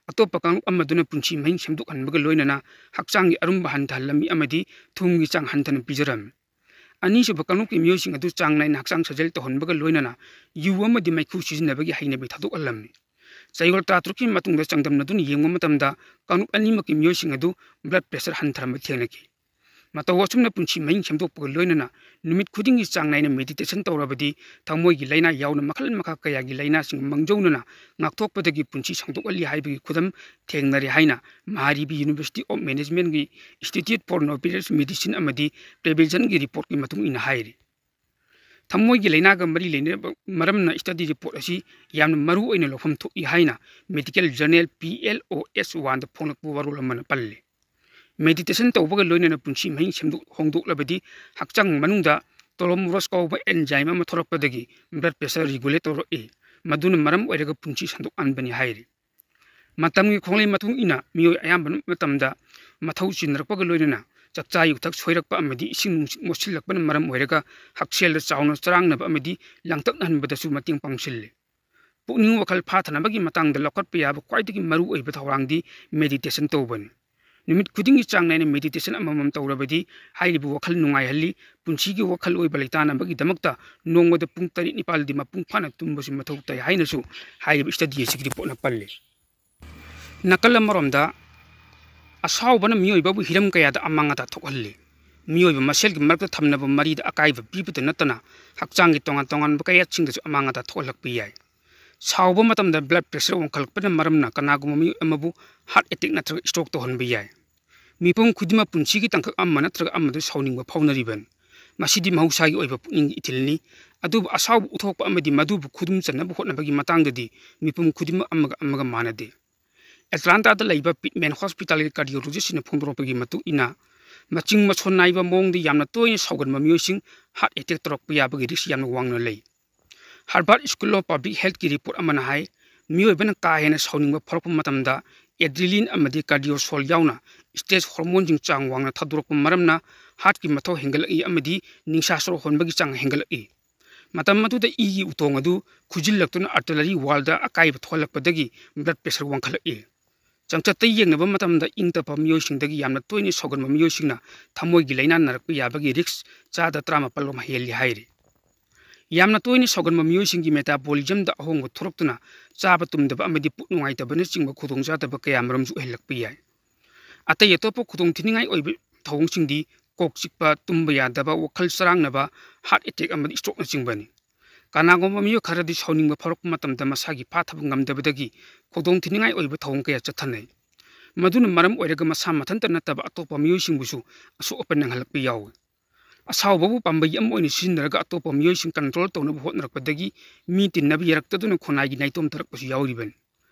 ꯑꯇꯣꯞꯄ ꯀꯥꯡꯂꯨꯞ ꯑꯃꯗꯨꯅ ꯄꯨꯟꯁꯤ ꯃꯍꯤꯡ ꯁꯦꯝꯗꯣꯛꯍꯟꯕꯒ ꯂꯣꯏꯅꯅ ꯍꯛꯆꯥꯡꯒꯤ ꯑꯔꯨꯝꯕ ꯍꯟꯊꯍꯜꯂꯝꯃꯤ ꯑꯃꯗꯤ ꯊꯨꯝꯒꯤ ꯆꯥꯡ ꯍꯟꯊꯅ ꯄꯤꯖꯔꯝꯃꯤ꯫ ꯑꯅꯤꯁꯨꯕ ꯀꯥꯡꯂꯨꯞꯀꯤ ꯃꯤꯑꯣꯏꯁꯤꯡ ꯑꯗꯨ ꯆꯥꯡ ꯅꯥꯏꯅ ꯍꯛꯆꯥꯡ ꯁꯥꯖꯦꯜ ꯇꯧꯍꯟꯕꯒ ꯂꯣꯏꯅꯅ ꯌꯨ ꯑꯃꯗꯤ ꯃꯩꯈꯨ ꯁꯤꯖꯤꯟꯅꯕꯒꯤ ꯍꯩꯅꯕꯤ ꯊꯥꯗꯣꯛꯍꯜꯂꯝꯃꯤ꯫ ꯆꯌꯣꯜ ꯇꯔꯥꯇꯔꯨꯛꯀꯤ ꯃꯇꯨꯡꯗ ꯆꯥꯡꯗꯝꯅꯗꯨꯅ ꯌꯦꯡꯕ ꯃꯇꯝꯗ, ꯀꯥꯡꯂꯨꯞ ꯑꯅꯤꯃꯛꯀꯤ ꯃꯤꯑꯣꯏꯁꯤꯡ ꯑꯗꯨ blood pressure ꯍꯟꯊꯔꯝꯕ ꯊꯦꯡꯅꯈꯤ꯫ ꯃꯇꯧ ꯑꯁꯨꯝꯅ ꯄꯨꯟꯁꯤ ꯃꯍꯤꯡ ꯁꯦꯝꯗꯣꯛꯄꯒ ꯂꯣꯏꯅꯅ ꯅꯨꯃꯤꯠ ꯈꯨꯗꯤꯡꯒꯤ ꯆꯥꯡ ꯅꯥꯏꯅ meditation ꯇꯧꯔꯕꯗꯤ, ꯊꯃꯣꯏꯒꯤ ꯂꯥꯏꯅꯥ ꯌꯥꯎꯅ ꯃꯈꯜ ꯃꯈꯥ ꯀꯌꯥꯒꯤ ꯂꯥꯏꯅꯥꯁꯤꯡ ꯃꯥꯡꯖꯧꯅꯅ ꯉꯥꯛꯊꯣꯛꯄꯗꯒꯤ ꯄꯨꯟꯁꯤ ꯁꯥꯡꯗꯣꯛꯍꯜꯂꯤ ꯍꯥꯏꯕꯒꯤ ꯈꯨꯗꯝ ꯊꯦꯡꯅꯔꯦ ꯍꯥꯏꯅ Mahabir University of Managementꯀꯤ Institute for Nobel Medicine ꯑꯃꯗꯤ Preventionꯒꯤ reportꯀꯤ ꯃꯇꯨꯡ ꯏꯟꯅ ꯍꯥꯏꯔꯤ꯫ ꯊꯃꯣꯏꯒꯤ ꯂꯥꯏꯅꯥꯒ ꯃꯔꯤ ꯂꯩꯅꯕ ꯃꯔꯝꯅ study report ꯑꯁꯤ ꯌꯥꯝꯅ ꯃꯔꯨ ꯑꯣꯏꯅ ꯂꯧꯐꯝ ꯊꯣꯛꯏ ꯍꯥꯏꯅ medical journal P L O S Oneꯗ ꯐꯣꯡꯂꯛꯄ ꯋꯥꯔꯣꯜ ꯑꯃꯅ ꯄꯜꯂꯤ꯫ Meditation ꯇꯧꯕꯒ ꯂꯣꯏꯅꯅ ꯄꯨꯟꯁꯤ ꯃꯍꯤꯡ ꯁꯦꯝꯗꯣꯛ ꯍꯣꯡꯗꯣꯛꯂꯕꯗꯤ ꯍꯛꯆꯥꯡ ꯃꯅꯨꯡꯗ telomerase ꯀꯧꯕ enzyme ꯑꯃ ꯊꯣꯛꯂꯛꯄꯗꯒꯤ blood pressure regulate ꯇꯧꯔꯛꯏ꯫ ꯃꯗꯨꯅ ꯃꯔꯝ ꯑꯣꯏꯔꯒ ꯄꯨꯟꯁꯤ ꯁꯥꯡꯗꯣꯛꯍꯟꯕꯅꯤ ꯍꯥꯏꯔꯤ꯫ ꯃꯇꯝꯒꯤ ꯈꯣꯡꯂꯩ ꯃꯇꯨꯡ ꯏꯟꯅ ꯃꯤꯑꯣꯏ ꯑꯌꯥꯝꯕ ꯃꯇꯝꯗ ꯃꯊꯧ ꯆꯤꯟꯅꯔꯛꯄꯒ ꯂꯣꯏꯅꯅ ꯆꯥꯛꯆꯥ ꯌꯨꯊꯛ ꯁꯣꯏꯔꯛꯄ ꯑꯃꯗꯤ ꯏꯁꯤꯡ ꯅꯨꯡꯁꯤꯠ ꯃꯣꯠꯁꯤꯜꯂꯛꯄꯅ ꯃꯔꯝ ꯑꯣꯏꯔꯒ ꯍꯛꯁꯦꯜꯗ ꯆꯥꯎꯅ ꯆꯔꯥꯡꯅꯕ ꯑꯃꯗꯤ ꯂꯥꯡꯇꯛꯅꯍꯟꯕꯗꯁꯨ ꯃꯇꯦꯡ ꯄꯥꯡꯁꯤꯜꯂꯤ꯫ ꯄꯨꯛꯅꯤꯡ ꯋꯥꯈꯜ ꯐꯥꯊꯅꯕꯒꯤ ꯃꯇꯥꯡꯗ ꯂꯧꯈꯠꯄ ꯌꯥꯕ ꯈ꯭ꯋꯥꯏꯗꯒꯤ ꯃꯔꯨꯑꯣꯏꯕ ꯊꯧꯔꯥꯡꯗꯤ meditation ꯇꯧꯕꯅꯤ꯫ ꯅꯨꯃꯤꯠ ꯈꯨꯗꯤꯡꯒꯤ ꯆꯥꯡ ꯅꯥꯏꯅ meditation ꯑꯃꯃꯝ ꯇꯧꯔꯕꯗꯤ ꯍꯥꯏꯔꯤꯕ ꯋꯥꯈꯜ ꯅꯨꯡꯉꯥꯏꯍꯜꯂꯤ꯫ ꯄꯨꯟꯁꯤꯒꯤ ꯋꯥꯈꯜ ꯑꯣꯏꯕ ꯂꯩꯇꯥꯅꯕꯒꯤꯗꯃꯛꯇ ꯅꯣꯡꯃꯗ ꯄꯨꯡ ꯇꯔꯦꯠ ꯅꯤꯄꯥꯜꯗꯤ ꯃꯄꯨꯡ ꯐꯥꯅ ꯇꯨꯝꯕꯁꯨ ꯃꯊꯧ ꯇꯥꯏ ꯍꯥꯏꯅꯁꯨ ꯍꯥꯏꯔꯤꯕ study ꯑꯁꯤꯒꯤ reportꯅ ꯄꯜꯂꯤ꯫ ꯅꯥꯀꯜ ꯑꯃꯔꯣꯝꯗ, ꯑꯁꯥꯎꯕꯅ ꯃꯤꯑꯣꯏꯕꯕꯨ ꯍꯤꯔꯝ ꯀꯌꯥꯗ ꯑꯃꯥꯡ ꯑꯇꯥ ꯊꯣꯛꯍꯜꯂꯤ꯫ ꯃꯤꯑꯣꯏꯕ ꯃꯁꯦꯜꯒꯤ ꯃꯔꯛꯇ ꯊꯝꯅꯕ ꯃꯔꯤꯗ ꯑꯀꯥꯏꯕ ꯄꯤꯕꯇ ꯅꯠꯇꯅ ꯍꯛꯆꯥꯡꯒꯤ ꯇꯣꯉꯥꯟ ꯇꯣꯉꯥꯟꯕ ꯀꯌꯥꯠꯁꯤꯡꯗꯁꯨ ꯑꯃꯥꯡ ꯑꯇꯥ ꯊꯣꯛꯍꯜꯂꯛꯄ ꯌꯥꯏ꯫ ꯁꯥꯎꯕ ꯃꯇꯝꯗ blood pressure ꯋꯥꯡꯈꯠꯂꯛꯄꯅ ꯃꯔꯝꯅ ꯀꯅꯥꯒꯨꯝꯕ ꯃꯤꯑꯣꯏ ꯑꯃꯕꯨ heart attack ꯅꯠꯇ꯭ꯔꯒ stroke ꯇꯧꯍꯟꯕ ꯌꯥꯏ꯫ ꯃꯤꯄꯨꯝ ꯈꯨꯗꯤꯡꯃꯛ ꯄꯨꯟꯁꯤꯒꯤ ꯇꯥꯡꯀꯛ ꯑꯃ ꯅꯠꯇ꯭ꯔꯒ ꯑꯃꯗ ꯁꯥꯎꯅꯤꯡꯕ ꯐꯥꯎꯅꯔꯤꯕꯅꯤ꯫ ꯃꯁꯤꯗꯤ ꯃꯍꯧꯁꯥꯒꯤ ꯑꯣꯏꯕ ꯄꯨꯛꯅꯤꯡꯒꯤ ꯏꯊꯤꯜꯅꯤ꯫ ꯑꯗꯨꯕꯨ ꯑꯁꯥꯎꯕ ꯎꯠꯊꯣꯛꯄ ꯑꯃꯗꯤ ꯃꯗꯨꯕꯨ ꯈꯨꯗꯨꯝ ꯆꯟꯅꯕ ꯍꯣꯠꯅꯕꯒꯤ ꯃꯇꯥꯡꯗꯗꯤ ꯃꯤꯄꯨꯝ ꯈꯨꯗꯤꯡꯃꯛ ꯑꯃꯒ ꯑꯃꯒ ꯃꯥꯟꯅꯗꯦ꯫ ꯑꯦꯇꯂꯥꯟꯇꯥꯗ ꯂꯩꯕ ꯄꯤꯠꯃꯦꯟ ꯍꯣꯁꯄꯤꯇꯥꯜꯒꯤ cardiologistꯁꯤꯡꯅ ꯐꯣꯡꯗꯣꯔꯛꯄꯒꯤ ꯃꯇꯨꯡ ꯏꯟꯅ, ꯃꯆꯤꯡ ꯃꯁꯣꯟ ꯅꯥꯏꯕ ꯃꯑꯣꯡꯗ ꯌꯥꯝꯅ ꯇꯣꯏꯅ ꯁꯥꯎꯒꯟꯕ ꯃꯤꯑꯣꯏꯁꯤꯡ heart attack ꯇꯧꯔꯛꯄ ꯌꯥꯕꯒꯤ risk ꯌꯥꯝꯅ ꯋꯥꯡꯅ ꯂꯩ꯫ Harvard School of Public Healthꯀꯤ report ꯑꯃꯅ ꯍꯥꯏ, ꯃꯤꯑꯣꯏꯕꯅ ꯀꯥ ꯍꯦꯟꯅ ꯁꯥꯎꯅꯤꯡꯕ ꯐꯥꯎꯔꯛꯄ ꯃꯇꯝꯗ adrenaline ꯑꯃꯗꯤ cortisol ꯌꯥꯎꯅ stress hormoneꯁꯤꯡ ꯆꯥꯡ ꯋꯥꯡꯅ ꯊꯥꯗꯣꯔꯛꯄ ꯃꯔꯝꯅ heartꯀꯤ ꯃꯊꯧ ꯍꯦꯟꯒꯠꯂꯛꯏ ꯑꯃꯗꯤ ꯅꯤꯡꯁꯥ ꯁꯣꯔ ꯍꯣꯟꯕꯒꯤ ꯆꯥꯡ ꯍꯦꯟꯒꯠꯂꯛꯏ꯫ ꯃꯇꯝ ꯑꯗꯨꯗ ꯏꯒꯤ ꯎꯇꯣꯡ ꯑꯗꯨ ꯈꯨꯖꯤꯜꯂꯛꯇꯨꯅ artery wallꯗ ꯑꯀꯥꯏꯕ ꯊꯣꯛꯍꯜꯂꯛꯄꯗꯒꯤ blood pressure ꯋꯥꯡꯈꯠꯂꯛꯏ꯫ ꯆꯥꯡꯆꯠꯇ ꯌꯦꯡꯅꯕ ꯃꯇꯝꯗ ꯏꯪ ꯇꯞꯄ ꯃꯤꯑꯣꯏꯁꯤꯡꯗꯒꯤ ꯌꯥꯝꯅ ꯇꯣꯏꯅ ꯁꯥꯎꯒꯟꯕ ꯃꯤꯑꯣꯏꯁꯤꯡꯅ ꯊꯃꯣꯏꯒꯤ ꯂꯥꯏꯅꯥ ꯅꯥꯔꯛꯄ ꯌꯥꯕꯒꯤ risk ꯆꯥꯗ ꯇꯔꯥꯃꯥꯄꯜ ꯔꯣꯝ ꯍꯦꯜꯂꯤ ꯍꯥꯏꯔꯤ꯫ ꯌꯥꯝꯅ ꯇꯣꯏꯅ ꯁꯥꯎꯒꯟꯕ ꯃꯤꯑꯣꯏꯁꯤꯡꯒꯤ metabolismꯗ ꯑꯍꯣꯡꯕ ꯊꯣꯛꯂꯛꯇꯨꯅ ꯆꯥꯕ ꯇꯨꯝꯗꯕ ꯑꯃꯗꯤ ꯄꯨꯛ ꯅꯨꯡꯉꯥꯏꯇꯕꯅꯆꯤꯡꯕ ꯈꯨꯗꯣꯡꯆꯥꯗꯕ ꯀꯌꯥ ꯃꯔꯨꯝꯁꯨ ꯑꯣꯏꯍꯜꯂꯛꯄ ꯌꯥꯏ꯫ ꯑꯇꯩ ꯑꯇꯣꯞꯄ ꯈꯨꯗꯣꯡꯊꯤꯅꯤꯡꯉꯥꯏ ꯑꯣꯏꯕ ꯊꯧꯑꯣꯡꯁꯤꯡꯗꯤ ꯀꯣꯛ ꯆꯤꯛꯄ, ꯇꯨꯝꯕ ꯌꯥꯗꯕ, ꯋꯥꯈꯜ ꯆꯔꯥꯡꯅꯕ, heart attack ꯑꯃꯗꯤ strokeꯅꯆꯤꯡꯕꯅꯤ꯫ ꯀꯅꯥꯒꯨꯝꯕ ꯃꯤꯑꯣꯏ ꯈꯔꯗꯤ ꯁꯥꯎꯅꯤꯡꯕ ꯐꯥꯎꯔꯛꯄ ꯃꯇꯝꯗ ꯃꯁꯥꯒꯤ ꯐꯥꯊꯕ ꯉꯝꯗꯕꯗꯒꯤ ꯈꯨꯗꯣꯡꯊꯤꯅꯤꯡꯉꯥꯏ ꯑꯣꯏꯕ ꯊꯧꯑꯣꯡ ꯀꯌꯥ ꯆꯠꯊꯅꯩ꯫ ꯃꯗꯨꯅ ꯃꯔꯝ ꯑꯣꯏꯔꯒ ꯃꯁꯥ ꯃꯊꯟꯇ ꯅꯠꯇꯕ ꯑꯇꯣꯞꯄ ꯃꯤꯑꯣꯏꯁꯤꯡꯕꯨꯁꯨ ꯑꯁꯣꯛ ꯑꯄꯟ ꯅꯪꯍꯜꯂꯛꯄ ꯌꯥꯎꯏ꯫ ꯑꯁꯥꯎꯕꯕꯨ ꯄꯥꯝꯕꯩ ꯑꯃ ꯑꯣꯏꯅ ꯁꯤꯖꯤꯟꯅꯔꯒ ꯑꯇꯣꯞꯄ ꯃꯤꯑꯣꯏꯁꯤꯡ control ꯇꯧꯅꯕ ꯍꯣꯠꯅꯔꯛꯄꯗꯒꯤ ꯃꯤ ꯇꯤꯟꯅꯕ ꯌꯥꯔꯛꯇꯗꯨꯅ ꯈꯨꯟꯅꯥꯏꯒꯤ ꯅꯥꯏꯇꯣꯝ ꯇꯥꯔꯛꯄꯁꯨ ꯌꯥꯎꯔꯤꯕꯅꯤ꯫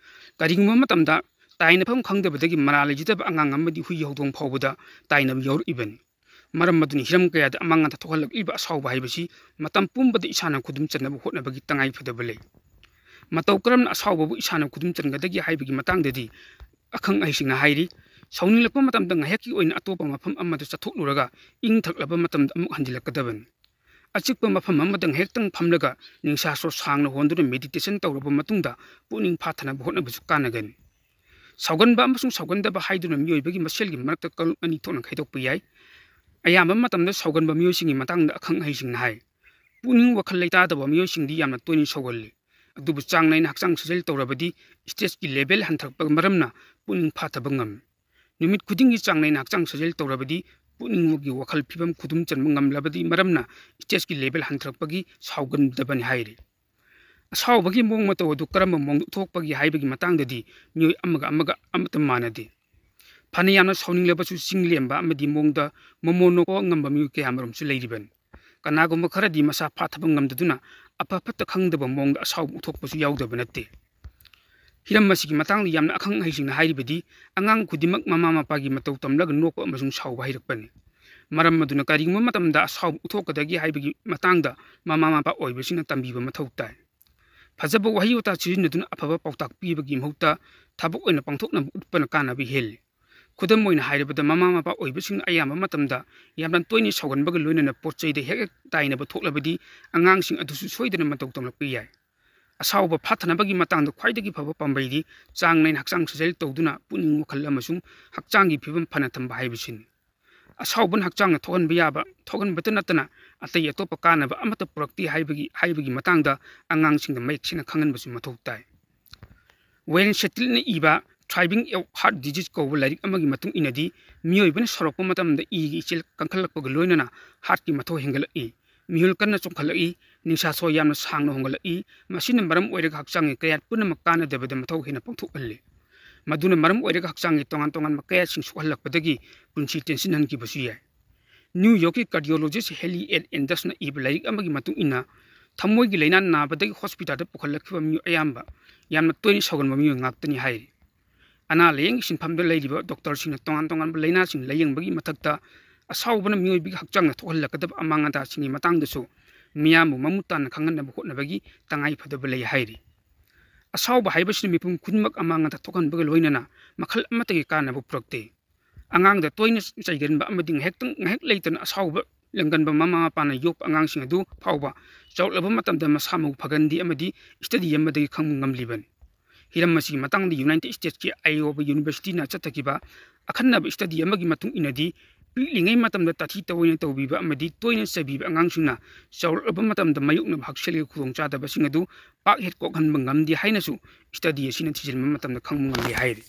ꯀꯔꯤꯒꯨꯝꯕ ꯃꯇꯝꯗ ꯇꯥꯏꯅꯐꯝ ꯈꯪꯗꯕꯗꯒꯤ ꯃꯔꯥꯜ ꯂꯩꯖꯗꯕ ꯑꯉꯥꯡ ꯑꯃꯗꯤ ꯍꯨꯏ ꯍꯧꯗꯣꯡ ꯐꯥꯎꯕꯗ ꯇꯥꯏꯅꯕ ꯌꯥꯎꯔꯛꯏꯕꯅꯤ꯫ ꯃꯔꯝ ꯑꯗꯨꯅ ꯍꯤꯔꯝ ꯀꯌꯥꯗ ꯑꯃꯥꯡ ꯑꯇꯥ ꯊꯣꯛꯍꯜꯂꯛꯂꯤꯕ ꯑꯁꯥꯎꯕ ꯍꯥꯏꯕꯁꯤ ꯃꯇꯝ ꯄꯨꯝꯕꯗ ꯏꯁꯥꯅ ꯈꯨꯗꯨꯝ ꯆꯟꯅꯕ ꯍꯣꯠꯅꯕꯒꯤ ꯇꯉꯥꯏ ꯐꯗꯕ ꯂꯩ꯫ ꯃꯇꯧ ꯀꯔꯝꯅ ꯑꯁꯥꯎꯕꯕꯨ ꯏꯁꯥꯅ ꯈꯨꯗꯨꯝ ꯆꯟꯒꯗꯒꯦ ꯍꯥꯏꯕꯒꯤ ꯃꯇꯥꯡꯗꯗꯤ ꯑꯈꯪ ꯑꯍꯩꯁꯤꯡꯅ ꯍꯥꯏꯔꯤ, ꯁꯥꯎꯅꯤꯡꯂꯛꯄ ꯃꯇꯝꯗ ꯉꯥꯏꯍꯥꯛꯀꯤ ꯑꯣꯏꯅ ꯑꯇꯣꯞꯄ ꯃꯐꯝ ꯑꯃꯗ ꯆꯠꯊꯣꯛꯂꯨꯔꯒ ꯏꯪ ꯊꯛꯂꯕ ꯃꯇꯝꯗ ꯑꯃꯨꯛ ꯍꯟꯖꯤꯜꯂꯛꯀꯗꯕꯅꯤ꯫ ꯑꯆꯤꯛꯄ ꯃꯐꯝ ꯑꯃꯗ ꯉꯥꯏꯍꯥꯛꯇꯪ ꯐꯝꯂꯒ ꯅꯤꯡꯁꯥꯁꯣꯔ ꯁꯥꯡꯅ ꯍꯣꯟꯗꯨꯅ meditation ꯇꯧꯔꯕ ꯃꯇꯨꯡꯗ ꯄꯨꯛꯅꯤꯡ ꯐꯥꯊꯅꯕ ꯍꯣꯠꯅꯕꯁꯨ ꯀꯥꯟꯅꯒꯅꯤ꯫ ꯁꯥꯎꯒꯟꯕ ꯑꯃꯁꯨꯡ ꯁꯥꯎꯒꯟꯗꯕ ꯍꯥꯏꯗꯨꯅ ꯃꯤꯑꯣꯏꯕꯒꯤ ꯃꯁꯦꯜꯒꯤ ꯃꯔꯛꯇ ꯀꯥꯡꯂꯨꯞ ꯑꯅꯤ ꯊꯣꯛꯅ ꯈꯥꯏꯗꯣꯛꯄ ꯌꯥꯏ꯫ ꯑꯌꯥꯝꯕ ꯃꯇꯝꯗ ꯁꯥꯎꯒꯟꯕ ꯃꯤꯑꯣꯏꯁꯤꯡꯒꯤ ꯃꯇꯥꯡꯗ ꯑꯈꯪ ꯑꯍꯩꯁꯤꯡꯅ ꯍꯥꯏ, ꯄꯨꯛꯅꯤꯡ ꯋꯥꯈꯜ ꯂꯩꯇꯥꯗꯕ ꯃꯤꯑꯣꯏꯁꯤꯡꯗꯤ ꯌꯥꯝꯅ ꯇꯣꯏꯅ ꯁꯥꯎꯒꯜꯂꯤ꯫ ꯑꯗꯨꯕꯨ ꯆꯥꯡ ꯅꯥꯏꯅ ꯍꯛꯆꯥꯡ ꯁꯥꯖꯦꯜ ꯇꯧꯔꯕꯗꯤ stressꯀꯤ level ꯍꯟꯊꯔꯛꯄ ꯃꯔꯝꯅ ꯄꯨꯛꯅꯤꯡ ꯐꯥꯊꯕ ꯉꯝꯃꯤ꯫ ꯅꯨꯃꯤꯠ ꯈꯨꯗꯤꯡꯒꯤ ꯆꯥꯡ ꯅꯥꯏꯅ ꯍꯛꯆꯥꯡ ꯁꯥꯖꯦꯜ ꯇꯧꯔꯕꯗꯤ ꯄꯨꯛꯅꯤꯡꯒꯤ ꯋꯥꯈꯜ ꯐꯤꯕꯝ ꯈꯨꯗꯨꯝ ꯆꯟꯕ ꯉꯝꯂꯕꯗꯤ ꯃꯔꯝꯅ stressꯀꯤ level ꯍꯟꯊꯔꯛꯄꯒꯤ ꯁꯥꯎꯒꯟꯗꯕꯅꯤ ꯍꯥꯏꯔꯤ꯫ ꯑꯁꯥꯎꯕꯒꯤ ꯃꯑꯣꯡ ꯃꯇꯧ ꯑꯗꯨ ꯀꯔꯝꯕ ꯃꯑꯣꯡꯗ ꯎꯠꯊꯣꯛꯄꯒꯦ ꯍꯥꯏꯕꯒꯤ ꯃꯇꯥꯡꯗꯗꯤ ꯃꯤꯑꯣꯏ ꯑꯃꯒ ꯑꯃꯒ ꯑꯃꯠꯇ ꯃꯥꯟꯅꯗꯦ꯫ ꯐꯅ ꯌꯥꯝꯅ ꯁꯥꯎꯅꯤꯡꯂꯕꯁꯨ ꯆꯤꯡ ꯂꯦꯝꯕ ꯑꯃꯗꯤ ꯃꯑꯣꯡꯗ ꯃꯣꯃꯣꯟ ꯅꯣꯛꯄ ꯉꯝꯕ ꯃꯤꯑꯣꯏ ꯀꯌꯥ ꯑꯃꯔꯣꯝꯁꯨ ꯂꯩꯔꯤꯕꯅꯤ꯫ ꯀꯅꯥꯒꯨꯝꯕ ꯈꯔꯗꯤ ꯃꯁꯥ ꯐꯥꯊꯕ ꯉꯝꯗꯗꯨꯅ ꯑꯐ ꯐꯠꯇ ꯈꯪꯗꯕ ꯃꯑꯣꯡꯗ ꯑꯁꯥꯎꯕ ꯎꯠꯊꯣꯛꯄꯁꯨ ꯌꯥꯎꯗꯕ ꯅꯠꯇꯦ꯫ ꯍꯤꯔꯝ ꯑꯁꯤꯒꯤ ꯃꯇꯥꯡꯗ ꯌꯥꯝꯅ ꯑꯈꯪ ꯑꯍꯩꯁꯤꯡꯅ ꯍꯥꯏꯔꯤꯕꯗꯤ, ꯑꯉꯥꯡ ꯈꯨꯗꯤꯡꯃꯛ ꯃꯃꯥ ꯃꯄꯥꯒꯤ ꯃꯇꯧ ꯇꯝꯂꯒ ꯅꯣꯛꯄ ꯑꯃꯁꯨꯡ ꯁꯥꯎꯕ ꯍꯩꯔꯛꯄꯅꯤ꯫ ꯃꯔꯝ ꯑꯗꯨꯅ ꯀꯔꯤꯒꯨꯝꯕ ꯃꯇꯝꯗ ꯑꯁꯥꯎꯕ ꯎꯠꯊꯣꯛꯀꯗꯒꯦ ꯍꯥꯏꯕꯒꯤ ꯃꯇꯥꯡꯗ ꯃꯃꯥ ꯃꯄꯥ ꯑꯣꯏꯕꯁꯤꯡꯅ ꯇꯝꯕꯤꯕ ꯃꯊꯧ ꯇꯥꯏ꯫ ꯐꯖꯕ ꯋꯥꯍꯩ ꯋꯥꯇꯥ ꯁꯤꯖꯤꯟꯅꯗꯨꯅ ꯑꯐꯕ ꯄꯥꯎꯇꯥꯛ ꯄꯤꯕꯒꯤ ꯃꯍꯨꯠꯇ ꯊꯕꯛ ꯑꯣꯏꯅ ꯄꯥꯡꯊꯣꯛꯅꯕ ꯎꯠꯄꯅ ꯀꯥꯟꯅꯕ ꯍꯦꯜꯂꯤ꯫ ꯈꯨꯗꯝ ꯑꯣꯏꯅ ꯍꯥꯏꯔꯕꯗ, ꯃꯃꯥ ꯃꯄꯥ ꯑꯣꯏꯕꯁꯤꯡꯅ ꯑꯌꯥꯝꯕ ꯃꯇꯝꯗ ꯌꯥꯝꯅ ꯇꯣꯏꯅ ꯁꯥꯎꯒꯟꯕꯒ ꯂꯣꯏꯅꯅ ꯄꯣꯠ ꯆꯩꯗ ꯍꯦꯛ ꯍꯦꯛ ꯇꯥꯏꯅꯕ ꯊꯣꯛꯂꯕꯗꯤ ꯑꯉꯥꯡꯁꯤꯡ ꯑꯗꯨꯁꯨ ꯁꯣꯏꯗꯅ ꯃꯇꯧ ꯇꯝꯂꯛꯄ ꯌꯥꯏ꯫ ꯑꯁꯥꯎꯕ ꯐꯥꯊꯅꯕꯒꯤ ꯃꯇꯥꯡꯗ ꯈ꯭ꯋꯥꯏꯗꯒꯤ ꯐꯕ ꯄꯥꯝꯕꯩꯗꯤ ꯆꯥꯡ ꯅꯥꯏꯅ ꯍꯛꯆꯥꯡ ꯁꯥꯖꯦꯜ ꯇꯧꯗꯨꯅ ꯄꯨꯛꯅꯤꯡ ꯋꯥꯈꯜ ꯑꯃꯁꯨꯡ ꯍꯛꯆꯥꯡꯒꯤ ꯐꯤꯕꯝ ꯐꯅ ꯊꯝꯕ ꯍꯥꯏꯕꯁꯤꯅꯤ꯫ ꯑꯁꯥꯎꯕꯅ ꯍꯛꯆꯥꯡꯗ ꯊꯣꯛꯍꯟꯕ ꯌꯥꯕ, ꯊꯣꯛꯍꯟꯕꯇ ꯅꯠꯇꯅ ꯑꯇꯩ ꯑꯇꯣꯞꯄ ꯀꯥꯟꯅꯕ ꯑꯃꯠꯇ ꯄꯨꯔꯛꯇꯦ ꯍꯥꯏꯕꯒꯤ, ꯍꯥꯏꯕꯒꯤ ꯃꯇꯥꯡꯗ ꯑꯉꯥꯡꯁꯤꯡꯗ ꯃꯌꯦꯛ ꯁꯦꯡꯅ ꯈꯪꯍꯟꯕꯁꯨ ꯃꯊꯧ ꯇꯥꯏ꯫ ꯋꯦꯟ ꯁꯦꯇꯤꯜꯅ ꯏꯕ Thriving a Heart Disease ꯀꯧꯕ ꯂꯥꯏꯔꯤꯛ ꯑꯃꯒꯤ ꯃꯇꯨꯡ ꯏꯟꯅꯗꯤ, ꯃꯤꯑꯣꯏꯕꯅ ꯁꯥꯎꯔꯛꯄ ꯃꯇꯝꯗ ꯏꯒꯤ ꯏꯆꯦꯜ ꯀꯟꯈꯠꯂꯛꯄꯒ ꯂꯣꯏꯅꯅ heartꯀꯤ ꯃꯊꯧ ꯍꯦꯟꯒꯠꯂꯛꯏ, ꯃꯤꯍꯨꯜ ꯀꯟꯅ ꯆꯣꯡꯈꯠꯂꯛꯏ, ꯅꯤꯡꯁꯥ ꯁꯣꯔ ꯌꯥꯝꯅ ꯁꯥꯡꯅ ꯍꯣꯡꯒꯠꯂꯛꯏ꯫ ꯃꯁꯤꯅ ꯃꯔꯝ ꯑꯣꯏꯔꯒ ꯍꯛꯆꯥꯡꯒꯤ ꯀꯌꯥꯠ ꯄꯨꯝꯅꯃꯛ ꯀꯥꯟꯅꯗꯕꯗ ꯃꯊꯧ ꯍꯦꯟꯅ ꯄꯥꯡꯊꯣꯛꯍꯜꯂꯤ꯫ ꯃꯗꯨꯅ ꯃꯔꯝ ꯑꯣꯏꯔꯒ ꯍꯛꯆꯥꯡꯒꯤ ꯇꯣꯉꯥꯟ ꯇꯣꯉꯥꯟꯕ ꯀꯌꯥꯠꯁꯤꯡ ꯁꯣꯛꯍꯜꯂꯛꯄꯗꯒꯤ ꯄꯨꯟꯁꯤ ꯇꯦꯟꯁꯤꯟꯍꯟꯈꯤꯕꯁꯨ ꯌꯥꯏ꯫ ꯅ꯭ꯌꯨ ꯌꯣꯔꯛꯀꯤ cardiologist Hallie Ann Andersonꯅ ꯏꯕ ꯂꯥꯏꯔꯤꯛ ꯑꯃꯒꯤ ꯃꯇꯨꯡ ꯏꯟꯅ, ꯊꯃꯣꯏꯒꯤ ꯂꯥꯏꯅꯥ ꯅꯥꯕꯗꯒꯤ hospitalꯗ ꯄꯨꯈꯠꯂꯛꯈꯤꯕ ꯃꯤꯑꯣꯏ ꯑꯌꯥꯝꯕ ꯌꯥꯝꯅ ꯇꯣꯏꯅ ꯁꯥꯎꯒꯟꯕ ꯃꯤꯑꯣꯏ ꯉꯥꯛꯇꯅꯤ ꯍꯥꯏꯔꯤ꯫ ꯑꯅꯥ ꯂꯥꯌꯦꯡꯒꯤ ꯁꯤꯟꯐꯝꯗ ꯂꯩꯔꯤꯕ ꯗꯣꯛꯇꯔꯁꯤꯡꯅ ꯇꯣꯉꯥꯟ ꯇꯣꯉꯥꯟꯕ ꯂꯥꯏꯅꯥꯁꯤꯡ ꯂꯥꯌꯦꯡꯕꯒꯤ ꯃꯊꯛꯇ, ꯑꯁꯥꯎꯕꯅ ꯃꯤꯑꯣꯏꯕꯒꯤ ꯍꯛꯆꯥꯡꯗ ꯊꯣꯛꯍꯜꯂꯛꯀꯗꯕ ꯑꯃꯥꯡ ꯑꯇꯥꯁꯤꯡꯒꯤ ꯃꯇꯥꯡꯗꯁꯨ ꯃꯤꯌꯥꯝꯕꯨ ꯃꯃꯨꯠ ꯇꯥꯅ ꯈꯪꯍꯟꯅꯕ ꯍꯣꯠꯅꯕꯒꯤ ꯇꯉꯥꯏ ꯐꯗꯕ ꯂꯩ ꯍꯥꯏꯔꯤ꯫ ꯑꯁꯥꯎꯕ ꯍꯥꯏꯕꯁꯤꯅ ꯃꯤꯄꯨꯝ ꯈꯨꯗꯤꯡꯃꯛ ꯑꯃꯥꯡ ꯑꯇꯥ ꯊꯣꯛꯍꯟꯕꯒ ꯂꯣꯏꯅꯅ ꯃꯈꯜ ꯑꯃꯠꯇꯒꯤ ꯀꯥꯟꯅꯕ ꯄꯨꯔꯛꯇꯦ꯫ ꯑꯉꯥꯡꯗ ꯇꯣꯏꯅ ꯆꯩꯒꯟꯕ ꯑꯃꯗꯤ ꯉꯥꯏꯍꯥꯛꯇꯪ, ꯉꯥꯏꯍꯥꯛ ꯂꯩꯇꯅ ꯑꯁꯥꯎꯕ ꯂꯪꯒꯟꯕ ꯃꯃꯥ ꯃꯄꯥꯅ ꯌꯣꯛꯄ ꯑꯉꯥꯡꯁꯤꯡ ꯑꯗꯨ ꯐꯥꯎꯕ ꯆꯥꯎꯔꯛꯂꯕ ꯃꯇꯝꯗ ꯃꯁꯥ ꯃꯎ ꯐꯒꯟꯗꯦ ꯑꯃꯗꯤ study ꯑꯃꯗꯒꯤ ꯈꯪꯕ ꯉꯝꯂꯤꯕꯅꯤ꯫ ꯍꯤꯔꯝ ꯑꯁꯤꯒꯤ ꯃꯇꯥꯡꯗ United States ꯀꯤ Iowa University ꯅ ꯆꯠꯊꯈꯤꯕ ꯑꯈꯟꯅꯕ study ꯑꯃꯒꯤ ꯃꯇꯨꯡ ꯏꯟꯅꯗꯤ, ꯄꯤꯛꯂꯤꯉꯩ ꯃꯇꯝꯗ ꯇꯥꯊꯤ ꯇꯧꯑꯣꯏꯅ ꯇꯧꯕꯤꯕ ꯑꯃꯗꯤ ꯇꯣꯏꯅ ꯆꯩꯕꯤꯕ ꯑꯉꯥꯡꯁꯤꯡꯅ ꯆꯥꯎꯔꯛꯂꯕ ꯃꯇꯝꯗ ꯃꯥꯌꯣꯛꯅꯕ ꯍꯛꯁꯦꯜꯒꯤ ꯈꯨꯗꯣꯡꯆꯥꯗꯕꯁꯤꯡ ꯑꯗꯨ ꯄꯥꯛ ꯍꯦꯛ ꯀꯣꯛꯍꯟꯕ ꯉꯝꯗꯦ ꯍꯥꯏꯅꯁꯨ study ꯑꯁꯤꯅ ꯊꯤꯖꯤꯟꯕ ꯃꯇꯝꯗ ꯈꯪꯕ ꯉꯝꯂꯦ ꯍꯥꯏꯔꯤ꯫